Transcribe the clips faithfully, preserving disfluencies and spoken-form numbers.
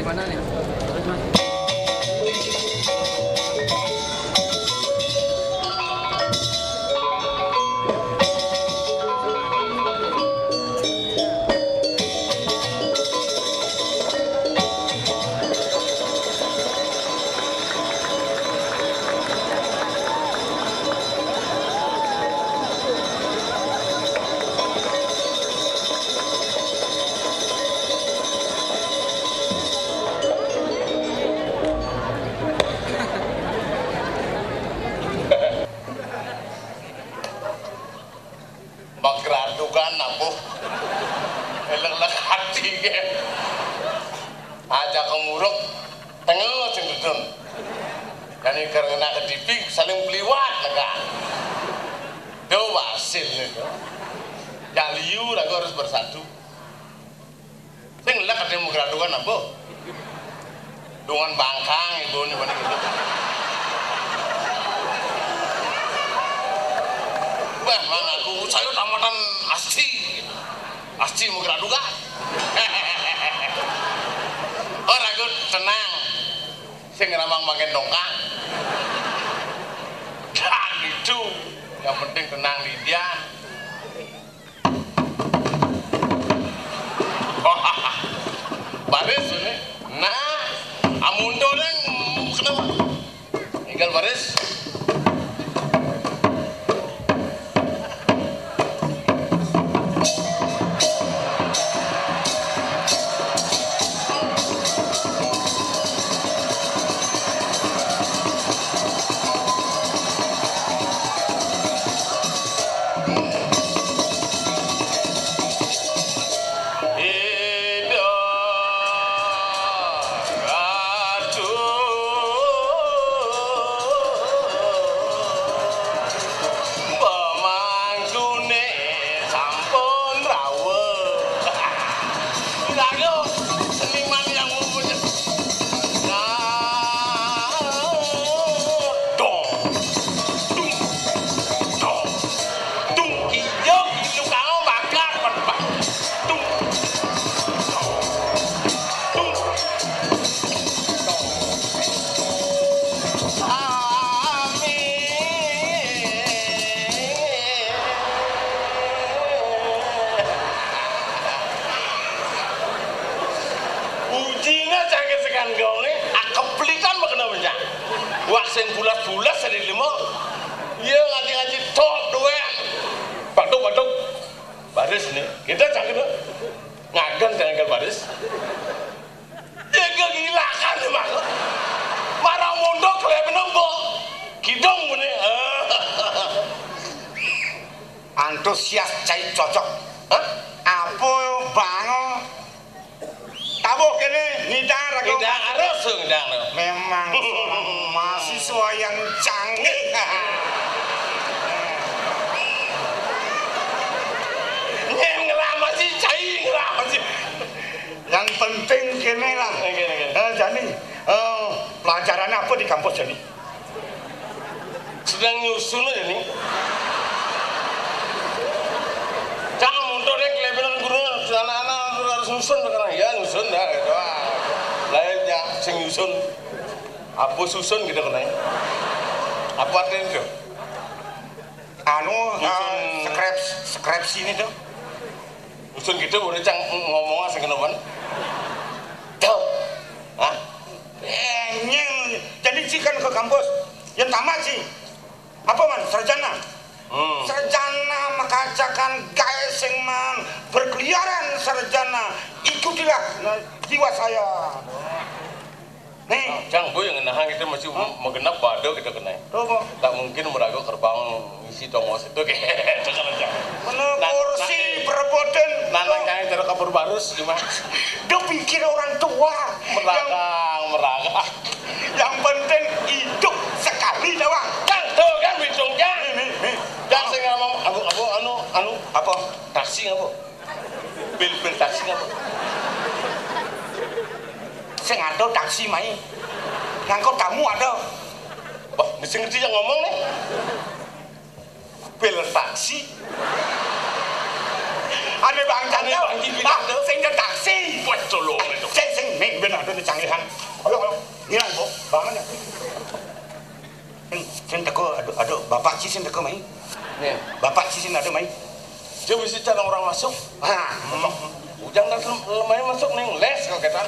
Mana nih? Magradukan apa? Elek-elek ati ke. Aja kemuruk, tengok sing dudun. Jani karena kedipi saling beliwat lega. Do wasil itu. Jaliu lagu harus bersatu. Sing lek ada mau gradukan apa? Dengan bangkang ibu ini mana gitu. Wah, mana aku saya tamatan asti. Asti mau gradukan. Ora, Gun, tenang. Sing ramang makin dongkang. Dak gitu. Yang penting tenang di dia. Baris ini. Nah, amun doreng kenapa? Tinggal baris. Pemangkune sampun rawuh. Lha yo, seniman yang mempunyai. Nah, dong, dung, dong, dung, iya, gitu, kamu bakar, Pak. Dung, dung, dung. Amin. Ujine cangkir sekan gone, ah, keplitan kena bencang. Wah, sing bulas-bulas dari lima. Iya, ngaji-ngaji tok doang. Batuk-batuk. Baris nih, kita cangkir, Pak. Ngagan cangkir baris. Ya, kegilaan nih, Mas. Marang mondok, kelihatan apa? Kidung, ini. Antusias cai cocok. Hah? Apa bang? Tabuh kene, ngidang raga. Ngidang arus, ngidang arus. Memang seorang mahasiswa yang canggih. Nyen ngelamar sih, cai ngelamar sih. Yang penting kene lah. Oke, oke. Eh, jani, eh, pelajaran apa di kampus jani? Sedang nyusun aja nih. Cang mundur yang kelebihan guru, anak-anak harus nyusun sekarang. Ya, nyusun dah, gitu. Ah. Lain ya, sing nyusun. Apa susun gitu kena? Apa artinya itu? Anu, eh, nyusun. Skrip-, skripsi ini tuh. Nyusun gitu, boleh cang ngomong sing kena. Tuh. Hah? Eh, nyeng. Jadi sih kan ke kampus. Yang tamat sih. Apa man? Sarjana. Hmm. Sarjana makacakan gae sing man berkeliaran sarjana. Ikutilah, nah, jiwa saya. Nih. Cang, Bu, yang ngenahang itu masih. Hah? Mau genap bado kita kena. Tuh, Bu. Tak mungkin meragu kerbang isi tongos itu kayak itu kan, Cang. Bener, nah, kursi nah, perebutan. Nah, nah, tuh. Kayak terus kabur barus cuma. Dia pikir orang tua. Meragang, meragang. Yang penting hidup sekali doang. Kan tuh kan bicungnya. Nih, nih, nih. Yang sing ngomong, anu, anu, anu, anu. Apa? Taksi apa? Pil-pil taksi apa? Sing ada taksi mai. Ngangkut tamu ada. Wah, mesti ngerti yang ngomong nih. Pil taksi. Ane Bang Chandra. Ane Bang Chandra. Ah, sing ada taksi. Wes, tolong, itu. Sing, sing, ning, ben ada nih canggihan. Ayo, ayo. Ngilang, Bu. Bangun ya. Sing, sing teko, aduh, aduh, bapak sih sing teko, mai. Nih. Bapak sih sing ada, mai. Dia bisa cara orang masuk. Ah. Ujang dan lem-, lemai masuk ning les kagetan.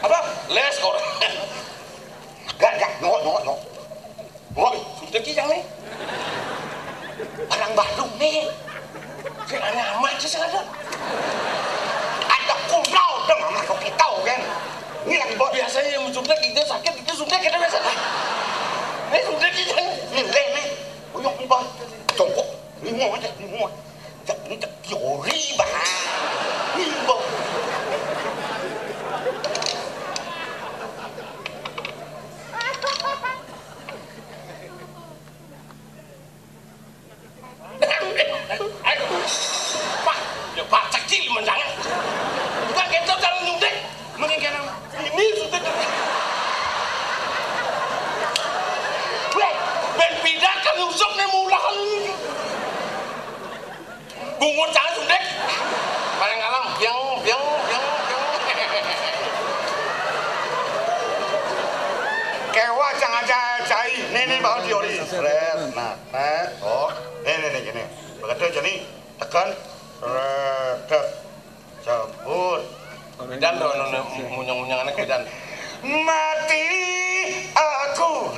Apa? Les kok. Gak, gak, nyok, nyok, nyok. Woi, sudah kijang nih. Orang Bandung nih. Sing aneh amat sih sing ada. Ada kumplau dong sama kau kita kan. Ini lagi bawa biasanya yang suntik itu sakit itu suntik kita biasa. Ini suntik kijang. Ini leh nih. Uyuk nih bang. Jongkok. Ini mau aja, ini mau. Cek, ini cek teori, Bang. Ini, Bang. Aduh, Pak, ya Pak, cekil menjangan. Udah gitu cara nyuntik, mending kena ini suntik. Weh, ben pindah kan usuk nih mulakan ini. Bungut jangan sundek. Paling alam, biang, biang, biang, biang. Kewa jangan cai. Nih, nih, baru teori. Seret, nah, nah, oh. Nih, nih, nih, gini. Begitu, jadi tekan. Seret, tek. Cabut. Bidan tuh, anu, anu, munyang-munyang anak bidan. Mati aku.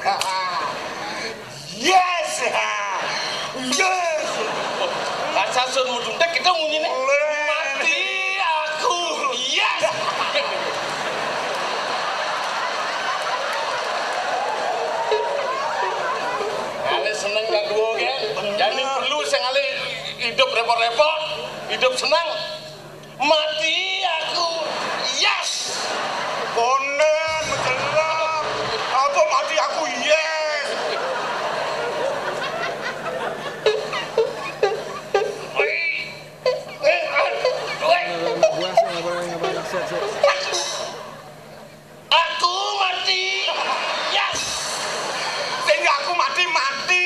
Yes. Yes. Asa sun mudun teh kita munyi nih. Mati aku. Yes. Kali seneng gak dua kan? Jadi perlu sekali hidup repot-repot, hidup senang. Mati aku, yes. Konden, mencelang. Apa mati aku, yes. Wih. Eh, ah, wih. Gua sih nggak boleh, nggak boleh. Siap, siap. Aku mati. Yes. Sehingga aku mati, mati.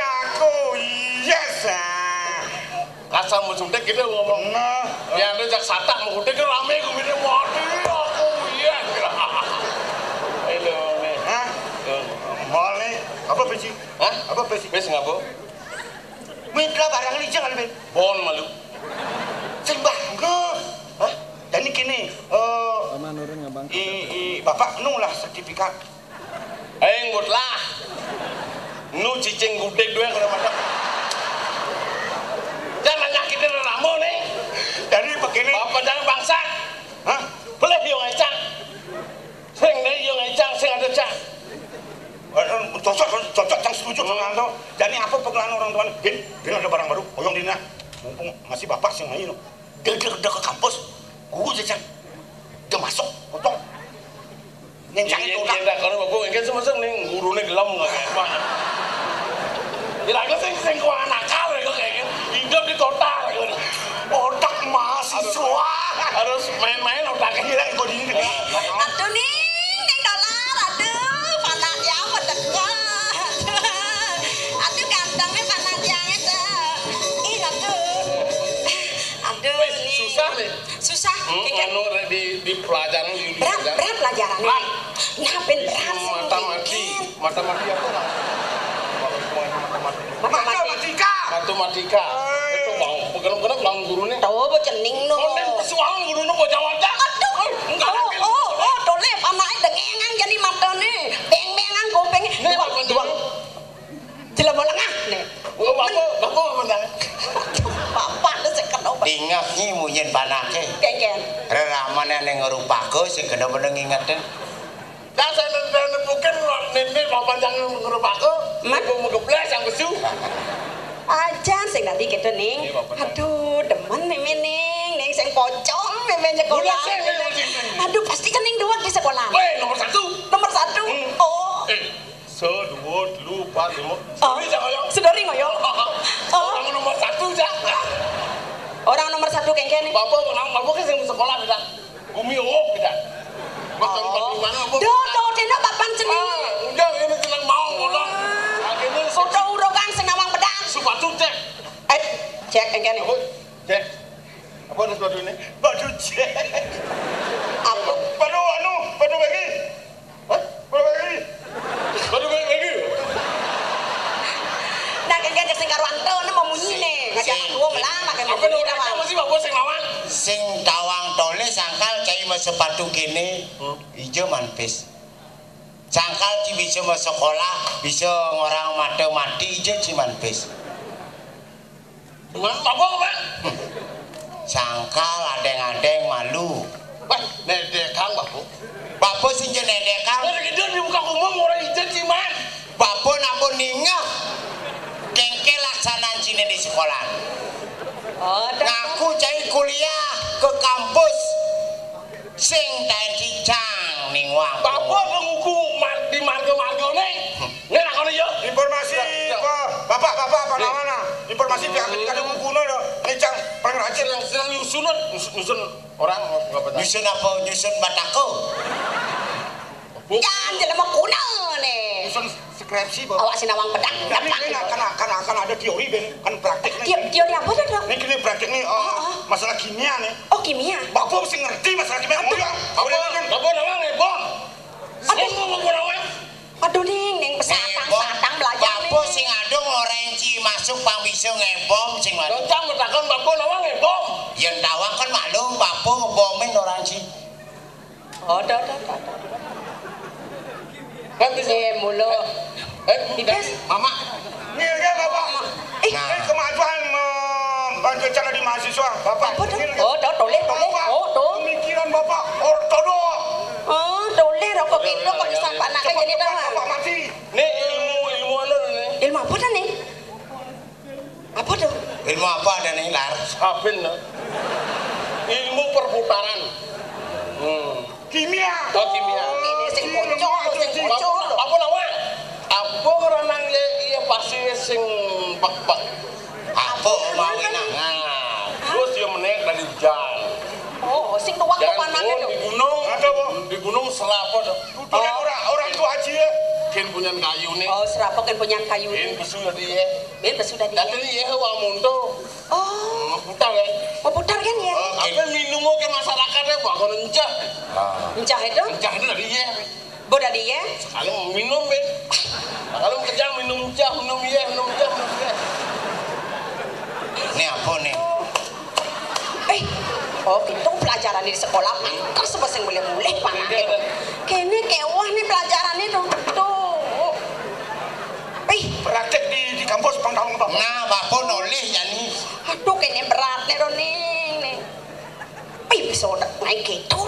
Aku, yes. Ah. Kasar mau suntik gitu ngomong. Nah. Ya, ada jak satak mau suntik kan rame gue bilang, "Mati aku, yes." Ayo, nih. Hah? Tuh. Mal nih. Apa besi? Hah? Apa besi? Besi ngapa? Mitra barang ini jangan, Ben. Bon malu. Sing bangga. Hah? Jadi gini, eh, Paman nurun nggak bang? I, i, bapak nulah sertifikat. Eh, ngut lah. Nu cicing gudeg dua kalau masak. Jangan nyakitin ramo nih. Jadi begini. Bapak jangan bangsa. Hah? Boleh yo ngecak. Sing nih yo ngecak, sing ada cak. Eh, eh, cocok, cocok, cang setuju sama Anto. Jadi apa pengenalan orang tua? Bin, bin ada barang baru, oyong dina. Mumpung masih bapak sing main. Dia, dia, dia ke kampus, guru jajan. Dia masuk, potong. Ngencangin. Iya, otak. Iya, kalau bapak, kan semasa nih gurunya gelem nggak kayak apa. Kira-kira sing, sing kuah nakal ya, kok kayak gitu. Hidup di kota, gitu. Otak mahasiswa. Harus, harus main-main otaknya. Kira yang kau di ini. Aduh, Ning, Ning Dolar, aduh, panak ya, apa teka. Aduh, gantengnya panak ya, itu. Ih, aduh. Aduh, wih, nih. Susah nih. Susah. Hmm, kayak anu, di, di pelajaran, di berat, pelajaran. Berat pelajaran. Berat. Nah, ben berat sih, matematik. Mungkin. Matematik apa lah? Matematik. Matematika. Matematika. Itu mau bener-bener bang gurunya. Tuh, bu cening no. Konten persoalan gurunya mau jawab dah. Aduh. Enggak ada. Oh, oh, oh, tuh, Lep, anaknya dengengan jadi mata nih. Beng-bengan, gopeng. Ini dua, apa dua. Jelema lengah nih. Oh, bapak, bapak apa dah? Bapak tuh sing kena. Ingat nyi munyin panake. Kengken. Reramane ning ngrupake sing kena meneng ingetin. Nah, saya, saya nepukin, Nini, Bapak jangan ngerubah aku. Man? Aku mau gebles yang besu. Ajan sing tadi gitu, Ning. Iya, Bapak. Aduh, demen Mimi, Ning. Ning sing pocong, Mimi nyekolah. Udah, saya, saya, saya, saya. Aduh, pasti kan Ning doang di sekolah. Weh, nomor satu. Nomor satu? Hmm. Oh. Eh, so, dua, telu, empat, lima. Oh. Sedori, jangan, ya. Sedori, ngoyo. Oh. Orang nomor satu, Cak. Orang nomor satu, kengken, Ning. Bapak, Bapak kan sing sekolah, Cak. Gumi uwuh kita. Mas, oh. Dari mana, Bu? Duh, duh, dene papan jenenge. Ah, udah, ini tenang mau, ngono. Ah. Akhirnya foto urung, Kang, sing nawang pedang. Sepatu cek. Eh, cek engkene. Oh. Terus batu ini, batu cek. Apa? Batu anu, batu lagi. Hah? Batu lagi. Batu lagi. Nah, kengke sing karo Anto, mau munyi nih. Ngajak dua melang, pakai apa munyi nih, dah, Bang. Apa sih, Bapak, sing lawan? Sing tawang tole sangkal cai mas sepatu kene. Hmm. Ijo manpis. Sangkal ci bisa mau sekolah, bisa ngorang mata mati ijo ci manpis. Cuman apa, Pak? Sangkal adeng-adeng malu. Wah, nedekang, Bapak. Bapak sing je nedekang. Wah, gitu di muka umum orang ijo ci man. Bapak napa ningeh? Kengke laksanan cine di sekolah. Oh, ngaku cai kuliah ke kampus. Sing taen cicang ning wang. Bapak penguku mar-, di marga-margane. Hmm. Ngene kono ya. Informasi, ya, ya. Pak. Bapak, Bapak, apa namanya? Informasi pihak ketiga ada kukuno lho. Ngicang paling rajin. Sedang, sedang nyusun, nyusun, nyusun orang apa tadi? Nyusun apa? Nyusun batako. Bu. Jangan jelema kuno nih. Nyusun skripsi, Pak. Awak sinawang pedang. Tapi ini akan, akan, akan ada teori, Ben. Kan praktik nih. Teo-, teori apa tuh, Dok? Ini kini praktik nih, oh, oh, oh, masalah kimia nih. Oh, kimia. Bapak mesti ngerti masalah kimia. Aduh. Apa? Apa namanya, Bom? Aduh. Apa mau ngomong apa? Aduh, Ning, Ning, satang, satang belajar, Ning. Bapak sing adung orang ci masuk pang bisa ngebom sing mati. Datang bertakon Bapak nama ngebom. Yang tawang kan maklum, Bapak ngebomin orang ci. Oh, dah, dah, dah, dah. Kan bisa. Eh, mulu. Eh, Ibes. Mama. Ini ya, Bapak. Eh. Nah. Ini kemajuan membantu cara di mahasiswa, Bapak. Apa tuh? Ini, oh, tuh, tulis, tulis. Bapak, oh, tuh. Pemikiran Bapak ortodok. Oh, tulis, rokok itu kok bisa panak kayak gini, dah. Cepat, cepat, Bapak mati. Ini ilmu, ilmu anu, nih. Ilmu apa dah, nih? Apa tuh? Ilmu apa ada nih, Lar? Sabin, no. Ilmu perputaran. Hmm. Kimia. Oh, kimia. Ini sing muncul, sing muncul. Apa, apa lawan? Apa ngeranang ya, iya pasti sing bak-bak. Apa mau ini? Nah, terus dia menek dari hujan. Oh, sing tuang. Dan kepanakan turun itu. Di gunung, ada, Bu. Di gunung serapa dah. Orang, orang itu haji ya. Kin punya kayu nih. Oh, serapa kan punya kayu nih. Kin besu tadi ya. Kin besu tadi ya. Tadi ya, wah, muntuh. Oh. Mau putar kan? Mau putar kan ya? Oh, apa minum ke masyarakat ya, wah, kalau encah. Ah. Encah itu? Encah itu tadi ya. Bo tadi ya? Kalau minum, Ben. Kalau kerja minum encah, minum ya, minum encah, minum ya. Ini apa nih? Eh, oh, itu pelajaran di sekolah, pantes apa sing boleh mulih panake. Kene kewah nih pelajarannya tuh. Tuh. Eh. Praktek di, di kampus pang tahun, Bapak. Nah, Bapak nolih ya nih. Aduh, kene berat nih, Roning, nih. Eh, bisa udah naik gitu.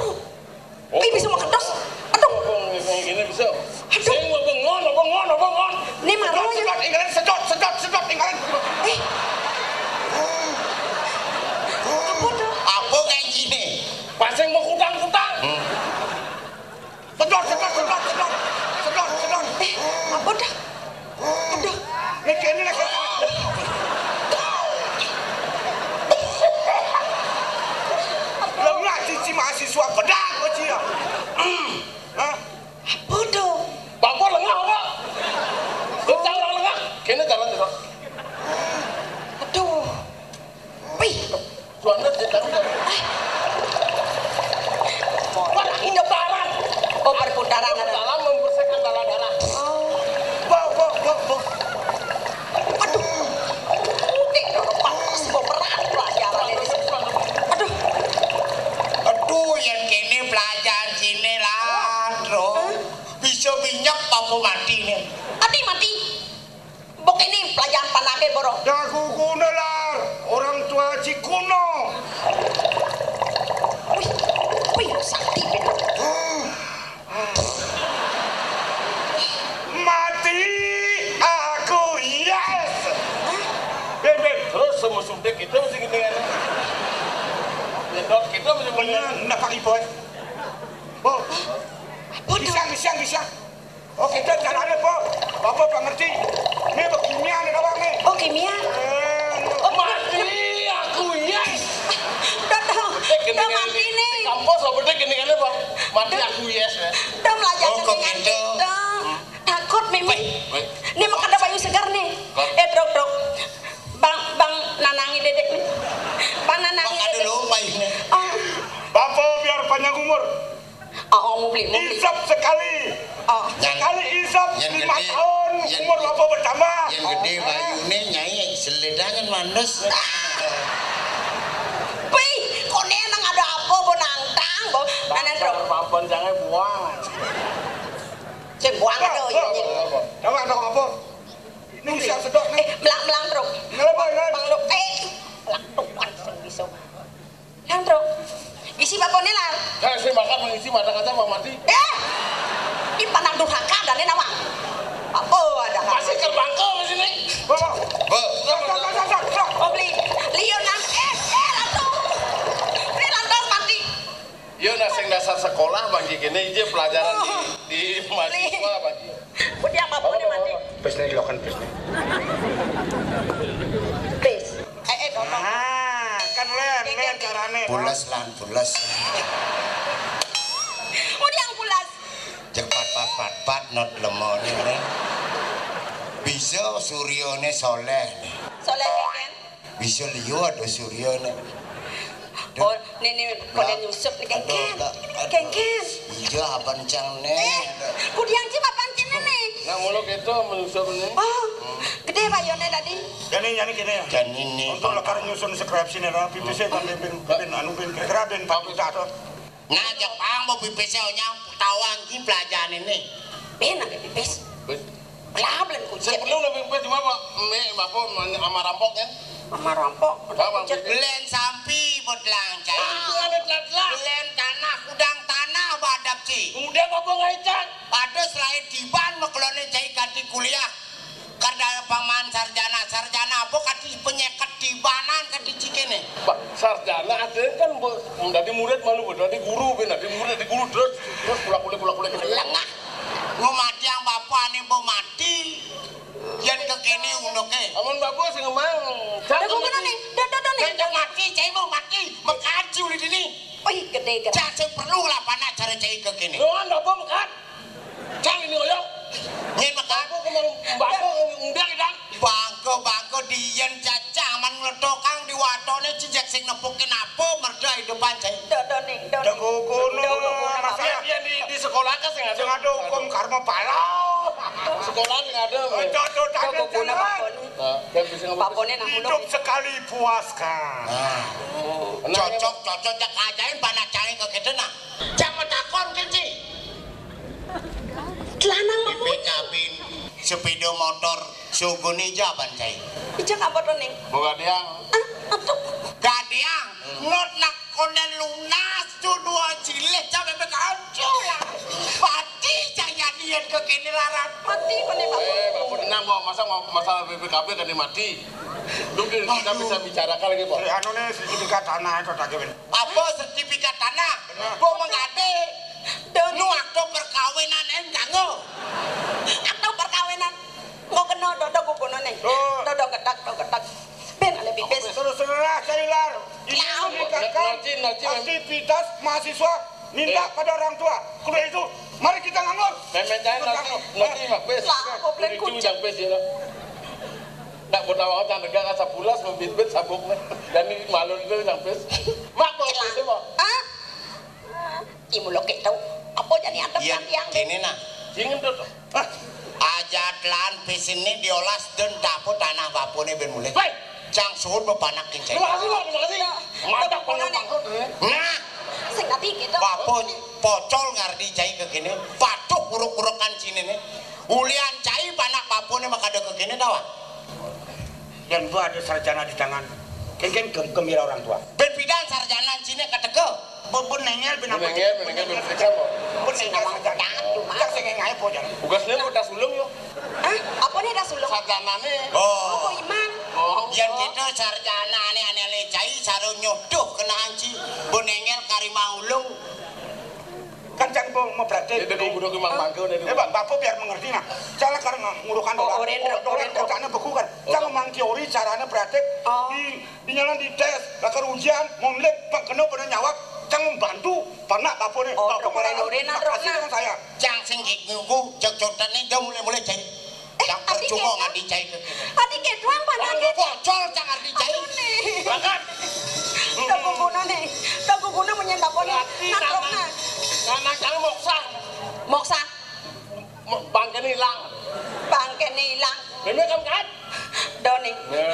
Oh. Eh, bisa makan dos. Aduh. Ini bisa. Aduh. Sing, apa ngon, apa ngon, apa ngon. Ini marah ya. Sedot, sedot, sedot, sedot, sedot, tinggalin. Eh. Apa tuh? Apa kayak gini? Pasang mau kutang-kutang. Hmm. Sedot, sedot, sedot, sedot. Sedot, sedot. Eh, apa dah? Aduh. Nek kene nek. Lengah cici mahasiswa bedak kok cia. Hah? Apa tuh? Bapak lengah apa? Kita orang lengah. Kene jalan, jalan. Aduh. Wih. Juanda dia tahu nggak? Wah, ini barang. Oh, perputaran ada. Dalam membersihkan darah-darah. Oh. Bo, bo, bo, bo. Aduh. Udik dong, Pak. Semua berat pelajaran ini. Aduh. Aduh, yang kene pelajaran sini lah, bro. Hah? Bisa minyak apa mati nih? Mati, mati. Bok ini pelajaran panake, Boro. Dagu guna, Lar. Orang tua cikuno. Wih, wih, sakti, Ben. Mati aku, yes. Hah? Ben, Ben. Terus semua suntik itu mesti gini kan. Nyedot kita mesti bener. Bener, ndak pakai boy. Bo. Apa tuh? Bisa, bisa, bisa. Oh, kita jalan, Po. Bapak, Pak ngerti. Ini beginian nih, Bang, nih. Oh, kimia. Eh, oh, mati aku, yes. Udah, udah. Udah mati nih. Kampus apa dek ini kan apa? Mati aku, yes, ya. Udah belajar. Oh, kok dengan gitu? Kita. Takut, Mimi. Baik, baik. Ini makan ada bayu segar nih. Baik. Eh, Dok, Dok. Bang, Bang nanangi dedek nih. Bang nanangi. Bang, ada dedek. Lo, Mai. Oh, oh, mubli, mubli. Isep sekali. Oh. Sekali isep lima tahun, umur apa bertambah? Yang gede bayune, Nyai, seledangan mandes. Pi, kone nang ada apa, bo nangtang, bo. Nana, Bro. Dasar papan jangan buang. Sing buang ada, iya, iya. Coba, coba, apa? Ini usia sedok nih. Eh, melang-melang, Bro. Ngelebay, kan? Bang, Bro. Eh, melang tuan, sing bisa. Nang, Bro. Bisi bapone, Lar. Saya sih makan mengisi mata kata Pak Mati. Eh! Ini panang durhaka dan ini nama. Apa ada? Masih terbangkau di sini. Bo. Bo. Oh, beli. Liu nang. Eh, eh, lantung. Beli lantung mati. Yo, nah, sing dasar sekolah, Bang Ji, kene aja pelajaran di, di mahasiswa, Bang Ji. Udah, apa boleh mati? Pes nih, lokan pes nih. Pes. Eh, eh, dong. Ah, kan len, len carane. Pules, Lan, pules. Udah yang pulas. Cek pat, pat, pat, pat, not lemone, len. Bisa suryone soleh. Soleh, kan? Bisa liwat, oh, suryone. Oh, ini, ini, pada nyusup nih, aduh, gengken. Ini gengken. Iya, apa cang nih? Eh, kudiang cip apa cip nih? Nah, mulu gitu menyusup nih. Oh, gede Pak Yone tadi. Jani, jani kene ya. Jani nih. Untuk lekar nyusun skripsi nih, rapi bisa kan ben, ben, anu, ben kira-kira ben empat juta tuh. Nah, Jepang mau pipis ya, nyang tawang ki pelajaran ini. Ben, ada pipis. Wis. Lah, belen kucing. Sebelum lebih pipis cuma apa? Mek, apa, ama rampok kan? Ama rampok. Apa, kucing. Belen sampi, buat langcang. Ah, ada telat-telat. Belen tanah, kudang tanah, badap ci. Kemudian apa ngaican? Pada selain diban, mekelone cai ganti kuliah. Karena paman sarjana, sarjana apa kati penyeket di banan kati cikene? Pak, sarjana ada kan, Bu. Dadi murid malu, dadi guru, ben dadi murid, dadi guru terus, terus kulak-kulik, kulak-kulik. Lengah. Lu mati yang bapane mbok mati. Yen kekene unuke. Amun bapak sing ngomong. Dah kukunan nih, dah, dah, dah nih. Nek mati, cai mau mati. Mekaji uli dini. Wih, gede, gede. Cak sing perlu lah panak cara cai kekene. Lu kan bapak mekat. Cang ini koyo. Yen mekat. Aku kemang bangko ngundang, Dang. Bangko, bangko diyen cacah man ngletokang di watone cicak sing nepukin apa merda hidupan cai. Dodo ning, dodo. Teko kono, Mas. Yen, yen di, di sekolah kan sing ada. Sing ada hukum karma pala. Sekolah sing ada. Cocok, cocok, cocok. Nah, kan bisa ngomong. Bapone nang hidup sekali puas kan. Nah. Cocok, cocok, cak ajain panak cai kekene nah. Cang metakon kenci. Lanang B P K B, sepeda motor, sugune jaban cai. Ijak apa to, Ning? Boga diang. Ah, apa? Gadiang, not nak konden lunas tu dua jilid sampai bekancul lah. Mati cai yen kekene larat. Mati meneh, Pak. Eh, Bapak tenang, Bapak. Masa mau masalah B P K B kan mati? Lu kita bisa bicarakan lagi, Pak. Anu nih, sertifikat tanah itu tak kawin. Apa sertifikat tanah? Bener. Bo mengkate. Nu akta perkawinan en kanggo. Akta perkawinan. Engko kena dodo kukunane. Oh. Dodo ketak, dodo ketak. Ben ale pipis. Terus serah cari lar. Ini ya, ini kakak nanti, nanti, aktivitas mahasiswa minta pada orang tua. Kudu itu, mari kita nganggur. Memen jangan nanti, nanti, Mak Pes. Lah, goblok kucing. Jangan Pes ya, lah. Nak buat awal jangan negara sabulas, membit-bit sabuk, nih. Dan ini malu itu jangan Pes. Mak, mau Pes, Mak. Ah? Imu lo keto. Apa jani adep. Iya, tiang kene nah. Dingin tuh. Aja telan pisine diolas dan dapur tanah bapune ben mulih. Hei! Cang suhun bepanakin cai. Terima kasih, Pak. Terima kasih. Mantap, Pak. Nah. Sing tadi kita. Bapo pocol ngardi cai kekene. Patuh uruk-urukan cinene. Ulian cai panak bapune makada kekene tau. Yen gua ada sarjana di tangan. Kengken gem-, gembira orang tua. Ben pidan sarjana cine keteke. Bun, bun nengel, bun nengel, bun nengel, bun nengel, bun nengel. Bun nengel sarjana. Cak sing ngae po jalan. Tugasnya mau tas ulung yo. Hah? Apa nih tas ulung? Sarjanane. Oh. Apa iman? Oh. Yen kita sarjana ane ane lecai saro nyodoh kena anci. Bun nengel karimah ulung. Kan cang mau, mau praktek. Ini dulu guru ke Mang Bangke, ini dulu. Eh, Pak, Bapak biar mengerti, nah. Cang kan ngurukan dolar, oren, dolar oren, kocaknya beku kan. Cang mang teori caranya praktek. Oh. Di, di jalan di tes, lakar ujian, monlek, Pak kena pada nyawak, cang membantu, panak Bapak nih. Oh, Bapak oren, oren, terima kasih dengan saya. Cang sing gik nguku, cek cotan nih, jauh mulai-mulai cai. Eh, cang percuma nggak dicai ke. Adi ketuang panak. Bocor cang nggak dicai. Makan. Tunggu guna nih, tunggu guna menyembah poni. Natrok nah. Anak kamu moksa. Moksa. Mo-, bangkene ilang. Bangkene ilang. Meme kan kan? Doni. Ya.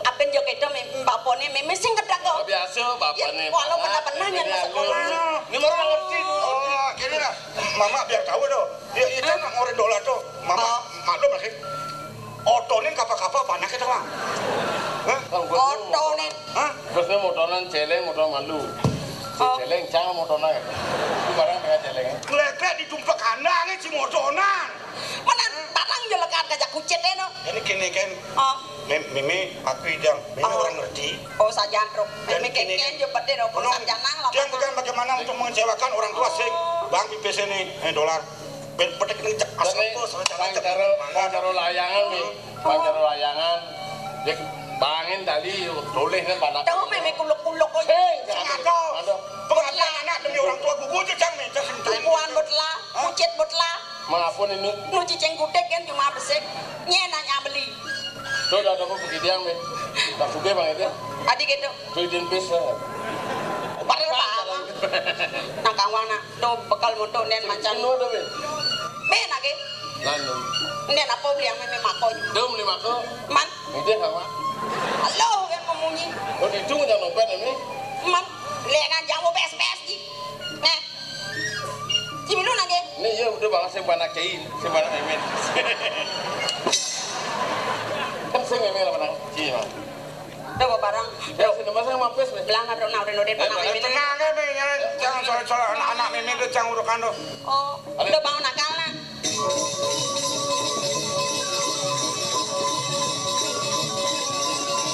Apen yo kedo meme bapane meme sing kedak kok. Oh, biasa bapane. Ya, walau pernah-pernah nyen sekolah. Ini orang ngerti. Oh, gini lah. Mama biar tahu tuh. Ya, itu nak ngoren dolar tuh. Mama maklum lagi. Otone kapa-kapa panake to, Bang? Hah? Otone. Hah? Terus ini motonan celeng, motor malu. Si celeng cang motonan. Itu barang dengan celeng. Kleklek di tumpak kandang si motonan. Mana barang yo lekat kajak kucit e no. Ini gini kan. Oh. Meme aku idang, meme orang ngerti. Oh, sajan truk. Meme kengken yo pede no. Dia bukan bagaimana untuk mengecewakan orang tua sing. Bang pipis ini, eh, dolar. Ben petek ning cek asal tuh sama cara cek. Pang karo, pang karo layangan nih. Pang karo layangan. Dia bangin tadi, toleh kan panak. Tahu meme kuluk-kuluk kok. Sing, sing aduh. Aduh. Pengabdian anak demi orang tua gugu aja cang nih, cang sing. Tumpuan botla, kucit botla. Mangapun ini. Nu cicing kutik kan cuma besik. Nyen nanya beli. Tuh, udah ada apa begini yang nih? Tak suka bang itu. Tadi gitu. Tuh, izin pis. Padahal paham. Nah, kawan nak. Tuh bekal mutu nen macan. Sing ada, Be? Be lagi. Lalu. Nen apa beli yang meme mako? Tuh beli mako. Man. Itu sama. Halo yang memunyi. Oh, di itu jangan lupa ini. Man. Lihat kan jangan bes-bes ji. Nah. Cimilu lagi. Ini ya udah banget sing panak cai, sing panak emen. Kan sing emen apa nang? Cima. Udah bawa barang. Ya, sini masa mampir nih. Belang ada nak udah noden panak emen. Tenang aja, Be, jangan, jangan soal-soal anak-anak meme itu jangan urukan tuh. Oh, udah bangun akal nah.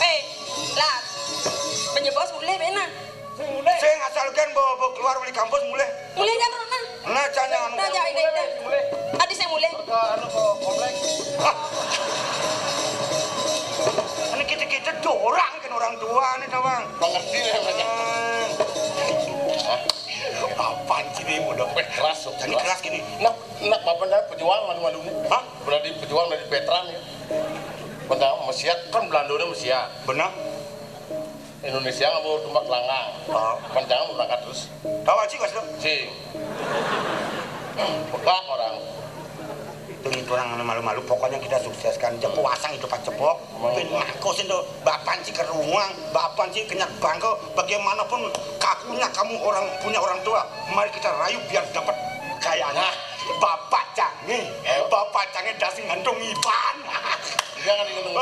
Eh, lah. Penyebos mulai bena. Sing mulai. Sing asal kan bawa, bawa keluar beli kampus mulai. Mulai kan nah. Nah, jangan. Nah, jangan ini. Mulai. Tadi saya mulai. Ke anu ke komplek. Hah? Ini kita-kita dorang kan orang tua nih, Bang. Mengerti ya, Bang. Hmm. Apaan sih ini udah. Weh, keras, Sob. Jadi keras gini. Nah, nak bapak dah pejuang malu-malu nih. Hah? Berarti pejuang dari Petra nih. Bentang Mesiat kan Belandone Mesiat. Benar. Indonesia nggak mau tumbak langgang. Oh. Bentang berangkat terus. Tahu aja, Mas, tuh? Si. Bekak orang. Itu orang malu-malu, pokoknya kita sukseskan. Jepuk asang itu Pak Jepuk. Pin mangko sing to, bapan sing keruang, bapan sing kenyang bangko. Bagaimanapun kakunya kamu orang punya orang tua, mari kita rayu biar dapat kayaknya. Bapak canggih, bapak canggih dasi ngandung iban. Jangan digendong.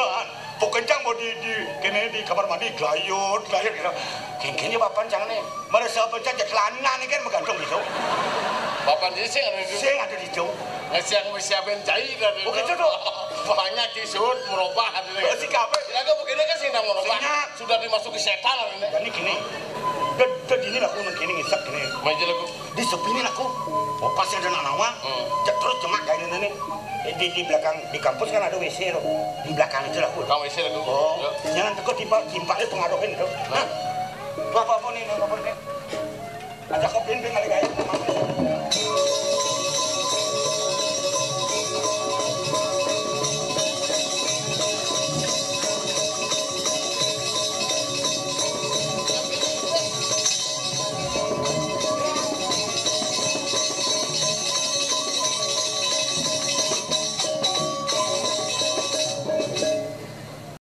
Pokoknya mau di, di kene di kamar mandi glayut, glayut gitu. Kengkene bapan canggih. Merasa pencet lanang iki kan menggantung gitu. Bapak di sing ada di sing ada di jauh. Nah, siang siapin cai kan. Oke, itu tuh. Banyak di suhut merubah hati. Oh, si kafe. Ya, aku begini kan sing nang merubah. Sudah dimasuki setan ini. Jadi gini. Jadi ini aku nang kene ngisep gini. Main jelek. Di sepi ini aku. Oh, pasti ada anak nawang. Hmm. Cek terus cemak kayak ini nih. Di, di belakang di kampus kan ada W C loh. Di belakang itu lah aku. Kamu W C lah aku. Oh, jangan teko timpa timpa pengaruhin itu. Nah. Tuh apa apa nih, apa apa nih? Ada kopi ini balik aja.